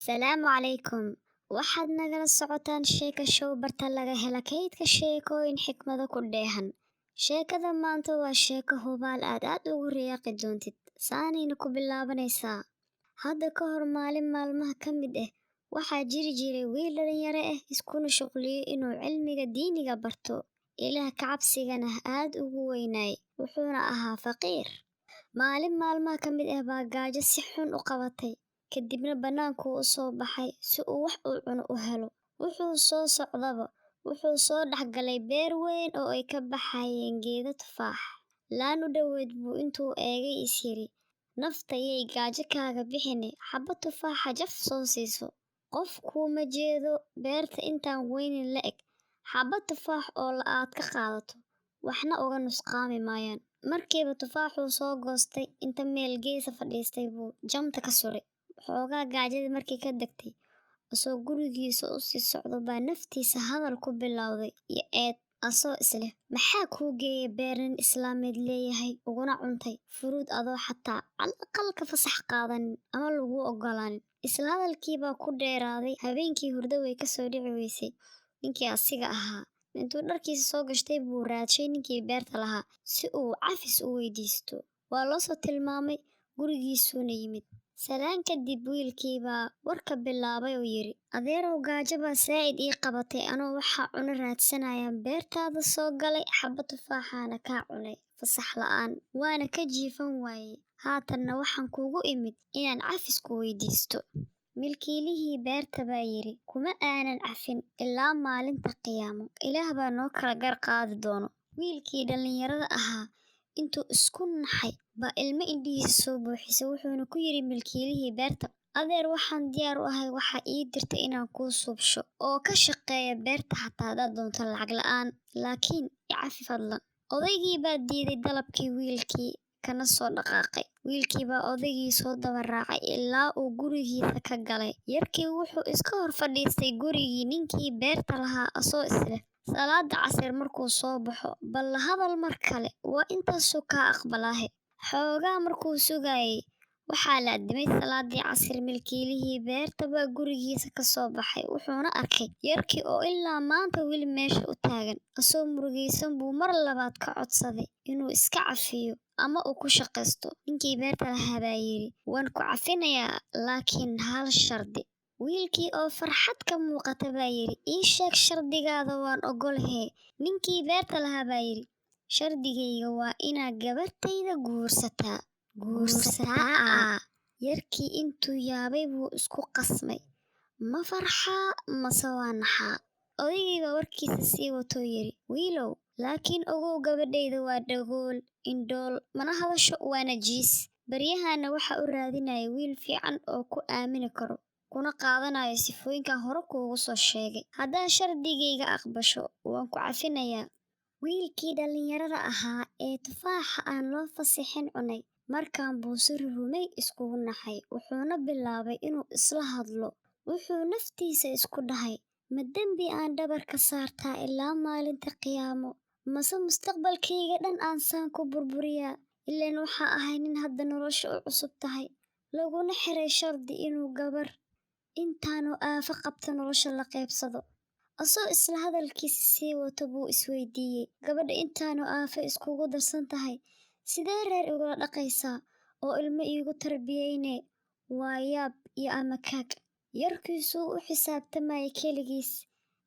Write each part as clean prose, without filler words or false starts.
Salaamu calaykum. Waxaad nagala socotaan Sheeko Show, barta laga hela kaydka sheekooyin xikmado ku dheehan. Sheekada maanta waa sheeko hubaal aad aad ugu riyaaqi doontid, saanayna ku bilaabanaysaa. Hadda ka hor, maalin maalmaha ka mid ah, waxaa jiri jiray wiil dhalinyaro ah iskuna shuqliyo inuu cilmiga diiniga barto, Ilaah ka cabsigana aad ugu weynaay, wuxuuna ahaa faqiir. Maalin maalmaha ka mid ah baa gaajo si xun u qabatay, kadibna bannaankuu u soo baxay si uu wax uu cuno u helo. Wuxuu soo socdaba wuxuu soo dhex galay beer weyn oo ay ka baxayeen geedo tufaax. Laan u dhoweyd buu intuu eegay is yidhi, nafta yay gaajo kaaga bixine, xabad tufaaxa jaf soo siiso. Qof kuuma jeedo beerta intaan weynin la eg, xabad tufaax oo la aad ka qaadato waxna uga nusqaami maayaan. Markiiba tufaaxuu soo goostay, inta meel geesa fadhiistay buu jamta ka suray. Xoogaa gaajadii markii ka degtay, asoo gurigiisa u sii socdo baa naftiisa hadal ku bilowday iyo eed, asoo isleh, maxaa kuu geeyay beer nin islaameed leeyahay uguna cuntay furuud adoo xataa cal aqal ka fasax qaadanin ama laguu ogolaanin? Isla hadalkiibaa ku dheeraaday. Habeenkii hurdo way kasoo dhici weysay ninkii asiga ahaa. Intuu dharkiisa soo gashtay buu raadshay ninkii beerta lahaa si uu cafis u weydiisto. Waa loo soo tilmaamay, gurigiisuuna yimid. Salaan kadib wiilkii baa warka bilaabay oo yidhi, adeerow, gaajo baa saa'id ii qabatay, anoo waxaa cuno raadsanayaan beertaada soo galay, xabad tufaaxaana kaa cunay fasax la'aan, waana ka jiifan waayey. Haatanna waxaan kuugu imid inaan cafis ku weydiisto. Milkiilihii beerta baa yidhi, kuma aanan cafin ilaa maalinta qiyaamo, Ilaah baa noo kala gar qaadi doono. Wiilkii dhallinyarada ahaa intuu isku naxay baa ilmo indhihiisa soo buuxisay, wuxuuna ku yidhi milkiilihii beerta, adeer, waxaan diyaar u ahay waxa ii dirtay inaan kuu suubsho oo ka shaqeeya beerta, xataa haddaad doonto lacag la'aan, laakiin i cafi fadlan. Odaygii baa diiday dalabkii wiilkii kana soo dhaqaaqay. Wiilkii baa odaygii soo daba raacay ilaa uu gurigiisa ka galay. Yarkii wuxuu iska hor fadhiistay gurigii ninkii beerta lahaa, asoo isleh salaada casir markuu soo baxo bal la hadal mar kale, waa intaasuu kaa aqbalaahe. Xoogaa markuu sugayay waxaa la addimay salaadii casir. Milkiilihii beerta baa gurigiisa ka soo baxay, wuxuuna arkay yarkii oo ilaa maanta weli meesha u taagan. Asoo murugaysan buu mar labaad ka codsaday inuu iska cafiyo ama uu ku shaqaysto. Ninkii beerta lahaa baa yidhi, waan ku cafinayaa, laakiin hal shardi. Wiilkii oo farxad ka muuqata baa yidhi, ii sheeg shardigaada, waan ogolahee. Ninkii beerta lahaa baa yidhi, shardigayga waa inaa gabartayda guursataa. Guursataa? Yarkii intuu yaabay buu isku qasmay, ma farxaa mase waa naxaa? Odaygii baa warkiisa sii watoo yidhi, wiilow, laakiin ogow, gabadhayda waa dhagool, indhool, mana hadasho, waana jiis. Baryahana waxa u raadinaya wiil fiican oo ku aamini karo kuna qaadanayo sifooyinkan hore kuugu soo sheegay. Haddaa shardigayga aqbasho waan ku cafinayaa. Wiilkii dhallinyarada ahaa ee tufaaxa aan loo fasixin cunay markaan buu si rurumay iskugu naxay, wuxuuna bilaabay inuu isla hadlo. Wuxuu naftiisa isku dhahay, ma dembi aan dhabarka saartaa ilaa maalinta qiyaamo, mase mustaqbalkayga dhan aan saan ku burburiyaa? Ileen waxaa ahay nin hadda nolosha u cusub tahay, laguna xiray shardi inuu gabar intaanu aafo qabta nolosha la qaybsado. Asoo isla hadalkiisa sii wato buu isweydiiyey, gabadha intaanu aafo iskugu darsan tahay sidee reer igula dhaqaysaa oo ilmo iigu tarbiyeyne? Waa yaab iyo amakaag. Yarkiisuu u xisaabtamayay keligiis.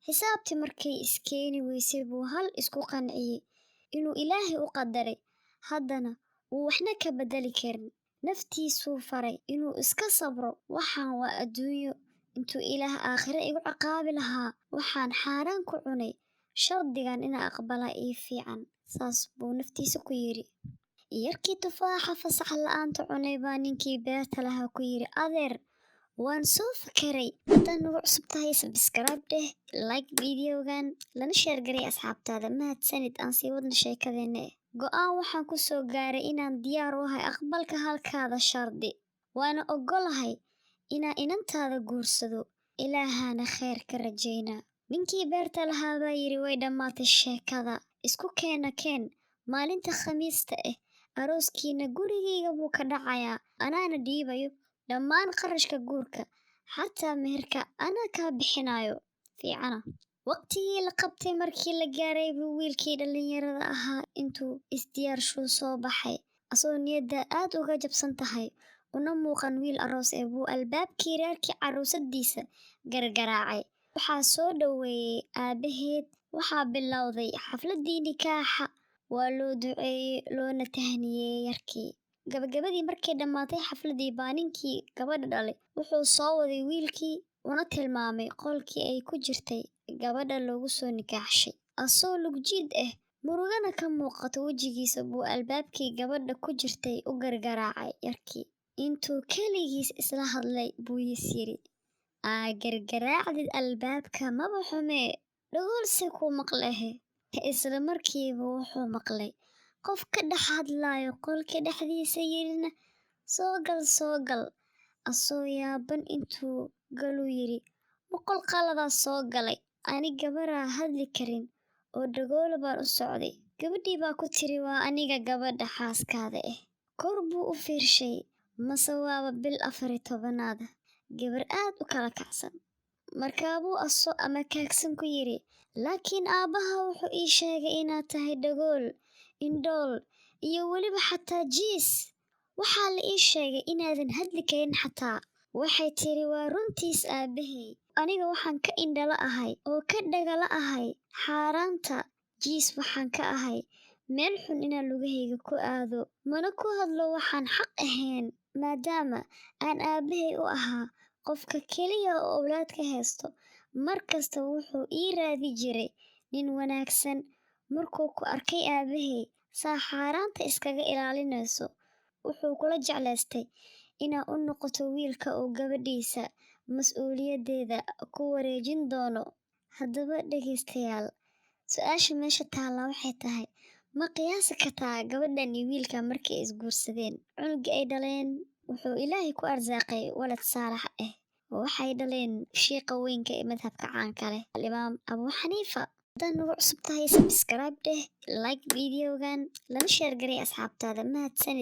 Xisaabtii markay iskeeni weysay buu hal isku qanciyey, inuu Ilaahay u qadaray, haddana uu waxna ka bedeli karin. Naftiisuu faray inuu iska sabro, waxaan waa adduunyo, intuu Ilaah aakhire igu ciqaabi lahaa waxaan xaaraan ku cunay, shardigan inaa aqbalaa ii fiican, saas buu naftiisa ku yidhi. Yarkii tufaaxa fasax la'aanta cunay baa ninkii beerta lahaa ku yidhi, adeer, waan soo fakeray. Haddaad nagu cusub tahay, subscribe dheh, like videogan, lana share garay asxaabtaada. Mahadsanid. Aan sii wadna sheekadeena. Go'aan waxaan ku soo gaaray inaan diyaar u ahay aqbalka halkaada shardi, waana ogolahay inaan inantaada guursado, Ilaahana khayr ka rajaynaa. Ninkii beerta lahaa baa yidhi, way dhammaatay sheekada, isku keena keen maalinta Khamiista ah, arooskiina gurigayga buu ka dhacayaa, anaana dhiibayo dhammaan qarashka guurka. Xataa meherka anaa kaa bixinayo. Fiicana. Waqtigii la qabtay markii la gaaray buu wiilkii dhallinyarada ahaa intuu isdiyaarshuu soo baxay, asagoo niyadda aad uga jabsan tahay, una muuqan wiil aroos eh, buu albaabkii reerkii caruusadiisa gargaraacay. Waxaa soo dhoweeyey aabaheed. Waxaa bilowday xafladii nikaaxa. Waa loo duceeyey, loona tahniyey yarkii. Gabagabadii markay dhammaatay xafladii baa ninkii gabadha dhalay wuxuu soo waday wiilkii, una tilmaamay qolkii ay ku jirtay gabadha loogu soo nikaaxshay. Asoo lugjiid ah, murugana ka muuqato wejigiisa, buu albaabkii gabadha ku jirtay u gargaraacay yarkii. Intuu keligiis isla hadlay buu is yiri, "Aa gargaraacdid albaabka maba xumee, dhagoolse kuu maqlehe." Isla markiiba wuxuu maqlay qof ka dhex hadlayo qolka dhexdiisa, yirina, "Soo gal, soo gal." Asoo yaaban intuu galuu yiri, "Ma qol qaladaa soo galay? Ani gabaraa hadli karin oo dhagoolo baan u socday." Gabadhii baa ku tiri, "Waa aniga gabadha xaaskaada ah." Kor buu u fiirshay, mase waaba bil 14aad, gabar aad u kala kacsan. Markaabuu asoo ama kaagsan ku yiri, "Laakiin aabbaha wuxuu ii sheegay inaad tahay dhagool, indhool iyo weliba xataa jiis. Waxaa la ii sheegay inaadan hadli karin xataa." Waxay tiri, "Waa runtiis aabbahay. Aniga waxaan ka indhala ahay oo ka dhagala ahay xaaraanta. Jiis waxaan ka ahay meel xun inaan lugahayga ku aado, mana ku hadlo waxaan xaq ahayn. Maadaama aan aabbahay u ahaa qofka keliya oo owlaad ka haysto, mar kasta wuxuu ii raadi jiray nin wanaagsan. Markuu ku arkay aabbahay saa xaaraanta iskaga ilaalinayso, wuxuu kula jeclaystay inaa u noqoto wiilka uu gabadhiisa mas'uuliyaddeeda ku wareejin doono." Haddaba dhegeystayaal, su-aasha meesha taalla waxay tahay: ma qiyaasi kartaa gabadhan iyo wiilka markay isguursadeen, cunuga ay dhaleen wuxuu Ilaahay ku arsaaqay walad saalax ah? Waxay dhaleen shiiqa weynka ee madhabka caanka leh, Alimaam Abu Xaniifa. Haddaad nagu cusub tahay, subscribe dheh, like videogan, lana share garay asxaabtaada. Mahadsanid.